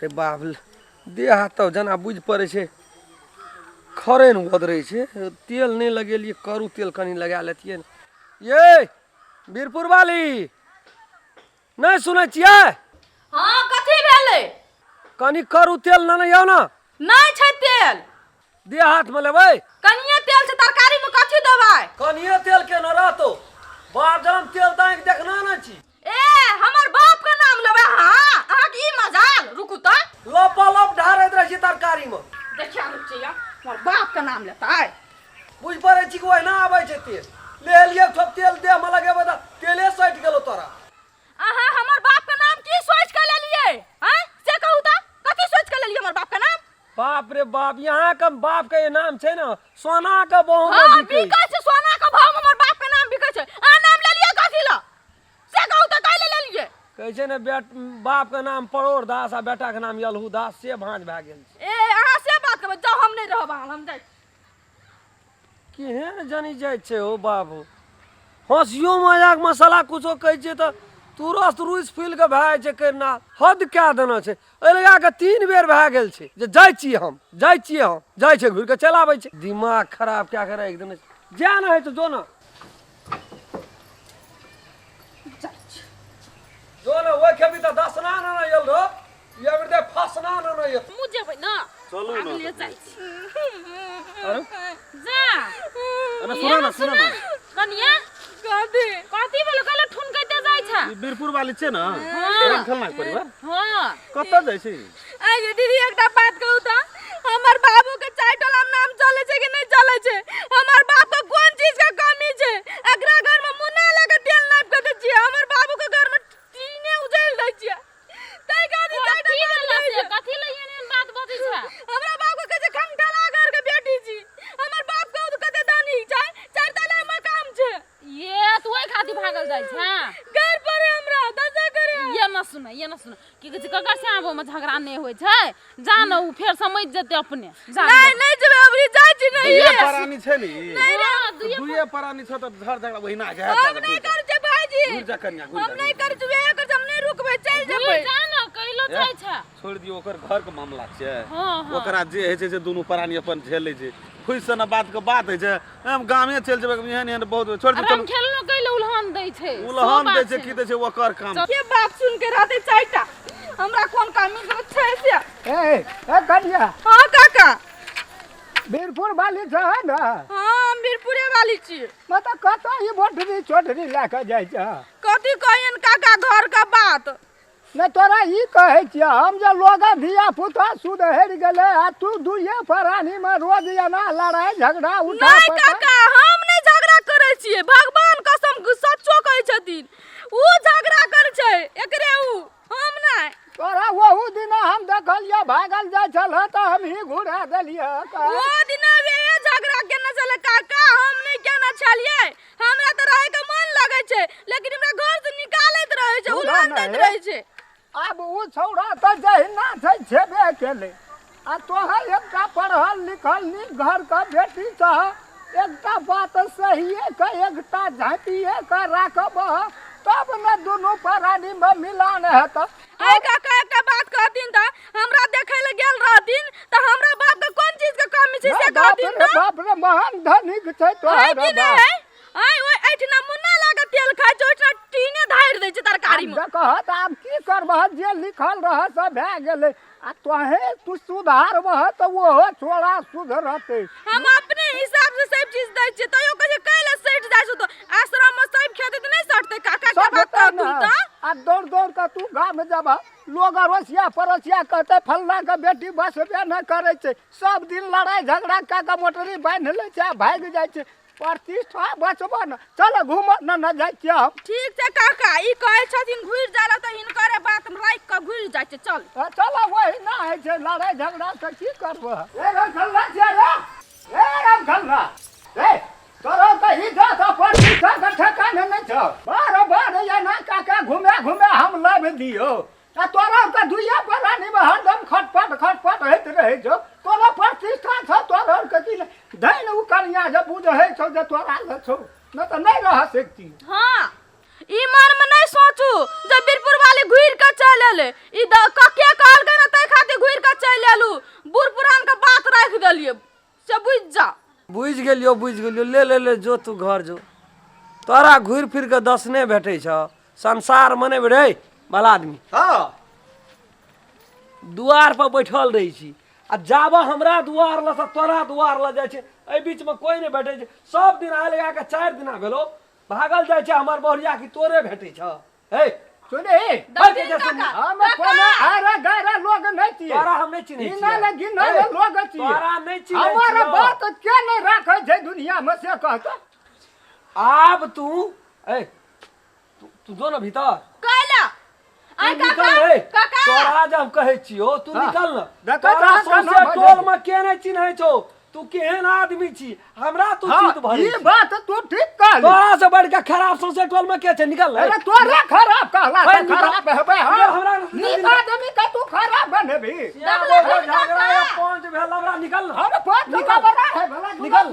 रे बाप, देह हाथ तऽ जेना बुझि पड़ै छै खरेन ओदरै छै। तेल नहि लगेलियै, करू तेल कनि लगा लेतियै ने। ये वीरपुर वाली, नहि सुनै छियै? हाँ, कथी भेलै? कनि करू तेल नेने आउ ने। नहि छै तेल। देह हाथमे लेबै। कनिये तेल छै, तरकारी में कथी देबै? कनिये तेल के न रहतो, बाप जनम तेल दाँकि देखना ने छी। ए, हमर बाप के नाम लेबै अहाँ? अहाँके ई मजाल? रुकू तऽ। लप लप ढारैत रहै छी तरकारी में। देखिया, रुक जइया, हमर बाप के नाम लेतै। बुझि पड़ै छी कि ओहिना आबै छै तेल। ले एलियै सब तेल, देह में लगेबै तऽ तेले सटि गेलो तोरा। अहाँ हमर बाप के नाम की सोच के लेलियै? हैं, से कहू तऽ, कथी सोच के लेलियै हमर बाप के नाम? बाप रे बाप, यहाँ के बाप के नाम छै ने सोना के बहु में। हाँ, बिकै बिकै छै, सोना के भाव में हमर बाप के नाम बिकै छै। अहाँ नाम लेलियै कथी लए, से कहू तऽ, कैले लेलियै? कहै छै ने, बेट बाप के नाम परोर दास आ बेटा के नाम यलहू दास, से भाँज भए गेल छै। ए, अहाँ से बात करबै? जाउ, हम नहि रहब अहाँ, हम जाइ छी। केहन जनी जाइ छै हो बाबू, हँसियो मजाक मसाला कुछो कहै छियै तऽ तुरत रुसि फूलि कऽ भए जाइ छै। करना हद कए देने छै। एहि लगा कऽ 3 बेर भए गेल छै जे जाइ छियै हम, जाइ छियै हम, जाइ छै, घुरि कऽ चलि आबै छै। दिमाग खराब कए कऽ राखि देने छै। जा ने होइ छै, जो ने, जो ने। ओहि खेबी तऽ दसना ने ने एल रहो, ये बेर दे फसना ने ने एल। हमहूँ जेबै ने। चलू ने। अगले जाइ छी। अरे जा। अरे सुना ना, सुना ना। कनिया, कथी कथी बोलो? कहलो ठुनकैते जाइ छै। ई बीरपुर वाली छै ने? हाँ। रामखेलना के परिवार। हाँ। कतऽ जाइ छै? आइ दीदी, एकटा बात कहू तऽ, हमर बाबू के चारि टोला में नाम चले छै कि नहीं चले छै? हमर बाप के कोन चीज के कमी छै? एकरा घर में मुन्ना लगे तेल नापि के दै छियै, हमर बाबू के घर में टीने उजैल दै छियै, तै खातिर चारि कथी टोला भेला चलै से? छै। कथी लए एहन एहन बात बजै छै? हमरा बाप के कहै छै खंगठला घर के बेटी छी। हमर बाप के तऽ कते धनी छै, चारि तला मकान छै। ये तू ओहि खातिर भागल जाइ छै? घर पर है हमरा दशा करे। ये न सुन, ये न सुन, की कहै छै, ककर से आबो में झगड़ा नहि होइ छै। जा न, उ फेर समझ जेतै अपने। जा। नहीं, नहीं जेबै, अबरी जाइ छी नहीं। दुइये प्राणी छै ने ई। हाँ, दुइये। दुइये प्राणी छ तऽ झड़ झगड़ा ओहिना जायत। हम नहीं करै छियै भाईजी। घुरि जा कनिया, घुरि हम जा। नहीं करै छियै, वएह करै छियै, हम नहीं रुकबै, चलि घुरि जेबै। जा न, कैलो जाइ छै। छोड़ि दियौ, ओकर घर के मामला छै। हाँ। ओकरा जे होइ छै से दुनू प्राणी अपन झेलै छै। खुश से ने बात के बात होइ छै, हम गामे चलि जेबै। एहन एहन बहुत, छोड़ि दियौ। अरे हम चलू। खेलनो कैले उल्हन दै छै? उलहन दै छै की दै छै, ओकर काम। के बात सुन के रहतै चारिटा? हमरा कोन काम छै से? ए ए कनिया। हाँ काका। बीरपुर वाली छै ने? हाँ, हम बीरपुरे वाली छी। मतलब कतऽ ई बोटरी चोटरी लए कऽ जाइ छै? कथी कहियन काका, घर के बात। नहि, तोरा ई कहै छियै हम जे लोग धिया पुता सुधरि गेलै आ तू दुइये प्राणीमे रोज एना लड़ाइ झगड़ा उठा नहीं पटक। काका, हम नहीं झगड़ा करै छियै, भगवान कसम सच्चो कहै छथिन। ऊ झगड़ा करै छै एकरे ऊ, हम नहीं। तोरा ओहू दिना हम देखलियै, भागल जाइ छल तऽ हमही घुरा देलियै। ओ दिना वे झगड़ा केने छलै काका, हम नहीं केने छलियै। हमरा तऽ रहै के मन लगै छै, लेकिन हमरा घर से निकालैत रहै छै, सुनऽ उल्हन ने दैत हे। रहै छै। आब ओ छौड़ा तऽ जहिना छै छेबे केलै, आ तोहर एकटा पढ़ल लिखल नीक घरके बेटी छह, एकटा बात सहिए के एकटा झाँपिए के राखबह तब ने दुनू प्राणीमे मिलान हेतऽ। आइ काका, एकटा बात कहथिन तऽ, हमरा देखै लए गेल रहथिन तऽ हमरा बाप के कोन चीज के कमी छै से बाप कहथिन रे तऽ? बाप रे, महान धनिक छै है तोहर कि बाप। नहि है? आइ ओइ एहिठिना मुन्ना लागे तेल खाइ छै, ओहिठिना टीने धारि दै छै तरकारी में। देखह तऽ, आब की करबह, जे लिखल रह से भए गेलै, आ तोहे तू सुधारबह तऽ ओहो छोड़ा सुधरतै। हम अपने हिसाब से सब चीज दै छियै, तैयो कहै छै कैले सटि जाइ छौ। तऽ आश्रम में सब खेतै तऽ नहि सटतै काका? के बात सटतै कहथुन ने। तऽ आ दौड़ दौड़ कऽ तू गाम जबह, लोग अड़ोसिया पड़ोसिया कहतै फल्लाँ के बेटी बसबे नहि करै छै, सब दिन लड़ाइ झगड़ा कए कऽ मोटरी बान्हि लै छै आ भागि जाइ छै। प्रतिष्ठा बचबऽ ने। चल घूमऽ ने, ने जाइ छियै हम। ठीक छै काका, ई कहै छथिन घुरि जाइ लए तऽ हिनकरे बात राखि कऽ घुरि जाइ छै। चल। आ, चल, वही ना होइ छै लड़ाइ झगड़ा से, की करबह? ए रामखल्ला छियै रे, ए रामखल्ला, ए तोरा तऽ ई जात प्रतिष्ठा के ठेकान नहि छौ। बार बार एना कए कऽ घुमे घुमे हम लाबि दियौ आ तोरा के दुइया प्राणीमे हरदम खटपट खटपट होइत रहै छौ। तोरा प्रतिष्ठा छौ तोरा के कि नहि? धनि ओ कनिया जे बुझै छौ जे तोरा लग छौ, नहि तऽ नहि रह सकती। हाँ, ई मन में नहीं सोचू जे बीरपुर वाली घुर के चल एले। ई द कके कहलकै ने तै खातिर। बुझि गेलियौ, बुझि गेलियौ। ले ले ले, जो तू घर जो। तोरा घुरि फिर कऽ दसने भेटै छौ संसारमे, नहि भेटै भला आदमी। हँ। दुआर पर बैठल रहै छी आ जाबऽ हमरा दुआर लग सँ तोरा दुआर लग जाइ छै, एहि बीचमे कोइ नहि भेटै छै। सब दिन आइ लगा कऽ 4 दिना भेलौ, भागल जाइ छै हमर बहुरिया की तोरे भेटै छौ। हे सुनही, दक्षिण सुनही। काका, हम कोनो आरा गारा लोग नहीं छियै। तोरा हम नहि चिन्है गिनल छियै। गिनल हे, लोग छियै। तोरा नहि चिन्है हमर छियौ। बात के नहि राखै छै दुनिया में से कहता। आब तू ए तू तू जो न भीतर। कैला तू आइ निकल काका, रे। काका। तोरा जे हम कहै छियौ, तू हाँ। निकल न। देखै तोरा छहक सौंसे केना भऽ टोल जेतै। मे के नहि चिन्है छौ, तू केहन आदमी छी, हमरा तू हाँ, चित भरै ई छी। बात तू ठीक कहली। तोरा से बढ़ के खराब सौंसे टोल में के छै? निकल रे। अरे तोरा खराब कहला हे, से निकल। खराब हेबै। निकल, हम हमरा नीक आदमी के तू खराब बनेबही? यहाँ बहुत झगड़ा या पहुंच भेल, हमरा निकल न। हम पाँच निकल। बड़ा है भला। निकल।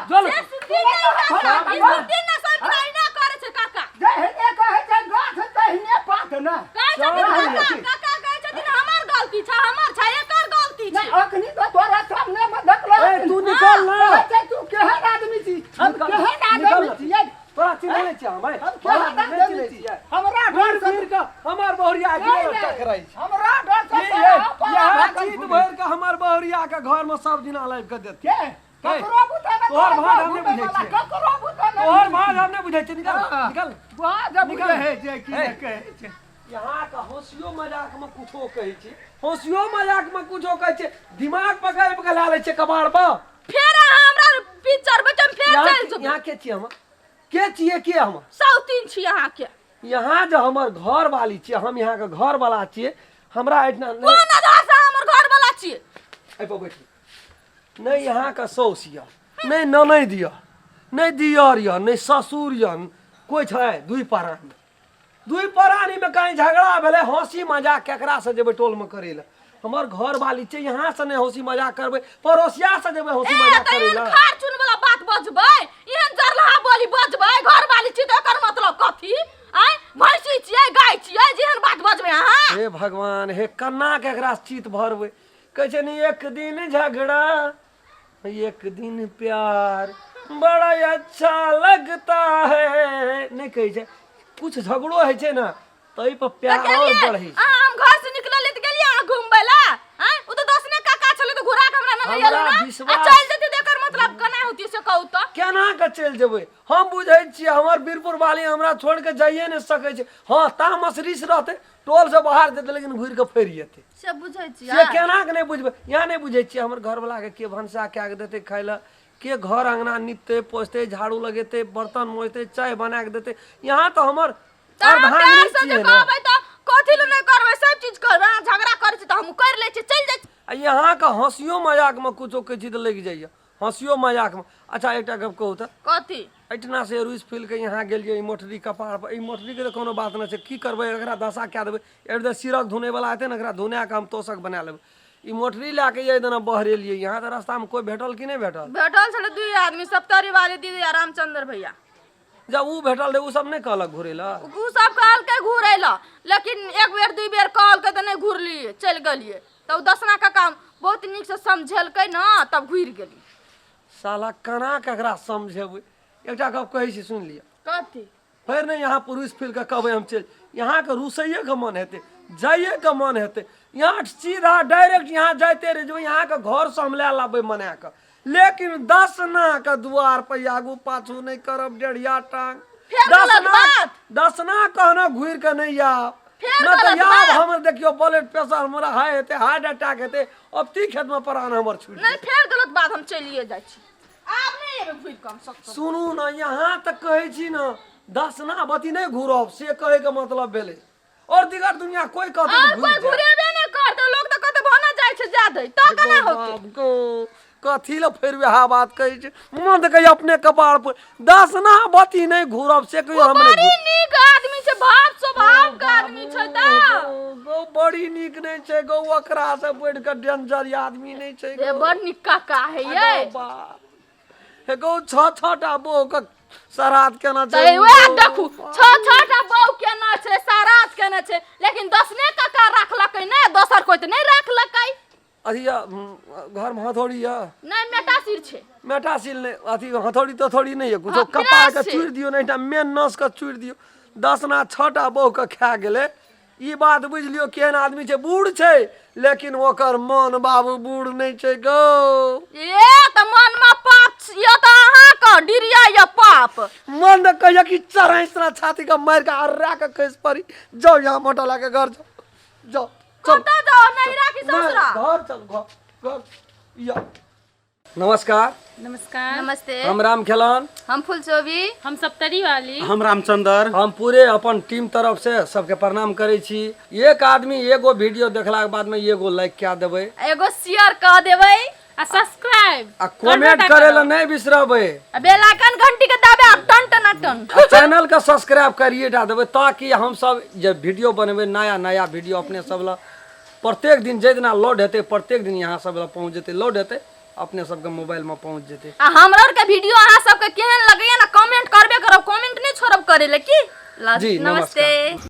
जो न। से सुनती नहि काका, ई सुनती ने, सब दिन अहिना करै छै काका। जहने कहै छै गाछ तहने पात ने। कहै छथिन चल। काका, काका कहै छथिन हमर गलती छै, हमर छै, एकर गलती छै। नहि, अखनी तऽ तोरा सामने मे देखलो। ए, तू निकल न। कहै छै तू केहन आदमी छी, हम निकल, केहन निकल आदमी न। छियै? तोरा चिन्है नहि छियै हम, ए। हम तोरा केहन नहि आदमी चिन्है छी? छियै। हमरा घुरि डर से फिर के हमर बहुरिया के नहि, नहि। टकराइ छै। हमरा डर से ये तोरा ये अपन इएह भागल चीज घुरै। भरि के हमर बहुरिया के घर में सब दिना लाबि के देतै। के? ककरो बुते नहि। तोहर तोरा भाग हम नहि घुमै बुझै वाला, छियै। ककरो बुते नहि। तोहर भाग हम नहि बुझै छियै। निकल। हाँ। निकल। भाग जे निकल। बुझै है जे की हे। नहि कहै छै। यहाँ के हंसियो मजाक में कुछो कहै छी, हंसियो मजाक में कुछो कहै छी, दिमाग पकड़ पकड़ ला लै छै कपार पर। फेर अहाँ हमरा पीछ चढ़बै तऽ हम फेर यहाँ चलि जेबै। यहाँ के छियै हम? के छियै के हम? साउतीन छी अहाँके। यहाँ जे हमर घर वाली छियै, हम यहाँ के घर वाला छियै, हमरा एहिठिना नहि। कोन आधार से हमर घर वाला छियै? एहि पर बैठू। नहि यहाँ के साउस यऽ, नहि ननैद यऽ, नहि दियर यऽ, नहि ससुर यऽ, कोइ छै? दुइ प्राणी, दुइ प्राणीमे कहीं झगड़ा भेलै, हँसी मजाक केकरासँ जेबै टोलमे करै लए? हमर घर वाली छै, यहाँ से नहि हँसी मजाक करबै, पड़ोसिया से जेबै हँसी ए मजाक तऽ करै एहन लए? खार चुन वाला बात बजबै, एहन जरलहा बोली बजबै, घर वाली छी तऽ एकर मतलब कथी? आँय, भैंसी छियै, गाय छियै जे एहन बात बजबै अहाँ? हे भगवान, हे कन्ना केकरा चित भरबै? कहै छै ने, एक दिन झगड़ा एक दिन प्यार बड़ा अच्छा लगता है। नहि कहै छै, कुछ झगड़ो होइ छै ने, ताहि पर तऽ प्यार और गेलियै बढ़ै छै। अहाँ, हम घर से निकललियै तऽ गेलियै अहाँ घुमबै लए? आँय, ओ तऽ दसने काका छलै तऽ घुरा के हमरा नेने हमरा एलहुँ ने। आ विश्वास- चलि जेतै तऽ एकर मतलब केना होतै से कहू तऽ? केना कऽ चलि जेबै? हम बुझै छियै, हमर बीरपुर वाली हमरा छोड़ि कऽ जाइए नहि सकै छै। हँ, तामस रिस रहतै, टोलसँ बाहर जेतै, लेकिन घुरि कऽ फेर एतै। से बुझै छियै? से केना कऽ नहि बुझबै? यहाँ नहि बुझै छियै, हमर घरवलाके के भनसा कए कऽ देतै खाय लए, के घर अङ्गना निपतै पोछतै, झाड़ू लगेतै, बर्तन मोजतै, चाय बना कऽ देतै? यहाँ तऽ हमर तऽ अहाँ अर्धांगिनी प्यार से जे छियै ने। कहबै तऽ कथी लए नहि करबै? सब चीज करबै। अहाँ झगड़ा करै छी तऽ हमहूँ करि लै छी, चलि जाइ छी। आ यहाँके हँसियो मजाकमे कुछो कहै छी तऽ लागि जाइए हँसियो मजाकमे। अच्छा, एकटा गप कहू तऽ? कथी? एहिठिना से रुसि फूलि कऽ यहाँ गेलियै ई मोटरी कपार पर। ई मोटरीके तऽ कोनो बात नहि छै। की करबै एकरा? दशा कए देबै। एक दिन सिरक धुनैवला हेतै ने, एकरा धुना कऽ हम तोशक बना लेबै। ई मोटरी लए कऽ एहि दिना बहरेलियै यहाँ तऽ रस्तामे कोइ भेटल कि नहि भेटल? भेटल छलै दुई आदमी, सप्तरी वाली दीदी आ रामचंद्र भैया। जब ओ भेटल रहै, ओ सब नहि कहलक घुरै लए? उ सब कहलकै घुरै लए, लेकिन एक बेर दुई बेर कहलकै तऽ नहि घुरलियै, चलि गेलियै। तब दसना काका बहुत नीकसँ समझेलकै ने, तब घुरि गेलियै। साला, केना ककरा समझेबै? एकटा गप कहै छी, सुनि लिअ। कथी? फेर नहि यहाँ पुरुष फील कऽ कहबै हम चलि, यहाँके रुसैएके मन हेतै, जाइएके मन हेतै, यहाँ सीधा डायरेक्ट यहाँ जाइते रहि जेबै। यहाँके घरसँ हम लए लाबबै मना कऽ, लेकिन दसनाके दुआर पर आगू पाछू नहि करब। डेढ़िया टांग। फेर गलत दसना बात। दसना कहने घुरि कऽ नहि आब। फेर नहि तऽ गलत आब बात। हमर देखियौ ब्लड प्रेशर हमरा हाई हेतै, हार्ट अटैक हेतै, अब ती खेतमे प्राण हमर छूटि। नहि, फेर गलत बात। हम चलिए जाइ छी, आब नहि एबै घुरि कऽ हम सब। सुनू ने, यहाँ तक कहै छी ने, दसना बती नहि घुरब, से कहैके मतलब भेलै। और दिगर दुनिया कोई कहतै और तऽ कोई घुरि जायब। घुरेबे नहि करतै, लोक तऽ कहतै भना जाइ छै जा दै, तऽ केना होतै? बाप गो, कथी लए फेर वएह बात कहै छै? मन तऽ कहैया अपने कपार पर, दसना बती नहि घुरब से कहियो हम नहि। बड़ी नीक आदमी छै, भाव स्वभाव के आदमी छै तऽ। गौ, बड़ी नीक नहि छै गौ, ओकरा से बढ़ि कऽ डेंजर आदमी नहि छै। ए, बड़ नीक काका है ये। गौ बाप। हे गौ, छह छह टा बहु के श्राद्ध केना छै? तऽ वएह देखू, छह छह टा बहु केना छै, सारात केने छै, लेकिन दसने काका राखलकै ने, दोसर कोइ तऽ नहि राखलकै। अथी यऽ, घरमे हथौड़ी यऽ? नहि, मेटा सिर छै। मेटासिल नहि अथी हथौड़ी तथौड़ी नहि यऽ कुछो। हाँ, कपार के पिरास छै। चूरि दियौ ने, एकटा मेन नस के चूरि दियौ। 10 ना 6टा बहु के खा गेलै। ई बात बुझि लियौ केहन आदमी छै। बूढ़ छै लेकिन ओकर मन बाबू बूढ़ नहि छै गौ। ए तऽ मन में पाप यऽ तऽ अहाँके डिरिया यऽ पाप। मन ने कहिया कि चढ़ाई सना छाती के मारि के अर्रा के खसि पड़ी। जाओ यहाँ मोटा ला के घर जाओ, जाओ चल। कतऽ जाओ, नैहरा की ससुरा? घर चल, घर घर या। नमस्कार। नमस्कार। नमस्ते। हम राम खेलन। हम फुलचोबी। हम सप्तरी वाली। हम रामचंद्र। हम पूरे अपन टीम तरफ से सबके प्रणाम करै छी। एक आदमी एगो वीडियो देखला के बाद में एगो लाइक कए देबै, एगो शेयर कऽ देबै आ सब्सक्राइब आ कमेंट करे ला नहीं बिसरबै आ बेल आइकन घंटी के दबाब टन टन टन। आ चैनल के सब्सक्राइब करिए टा देबै ताकि हम सब जे वीडियो बनेबै नया नया वीडियो अपने सब ला प्रत्येक दिन जाहि दिना लोड हेतै प्रत्येक दिन यहाँ सब ला पहुँच जेतै। लोड हेतै अपने सबके मोबाइल में पहुँच जेतै। आ हमरा आर के वीडियो अहाँ सबके केहन लगैया ना कमेंट करबे करब, कमेंट नहीं छोड़ब करे ले की। जी, नमस्ते। नमस्कार।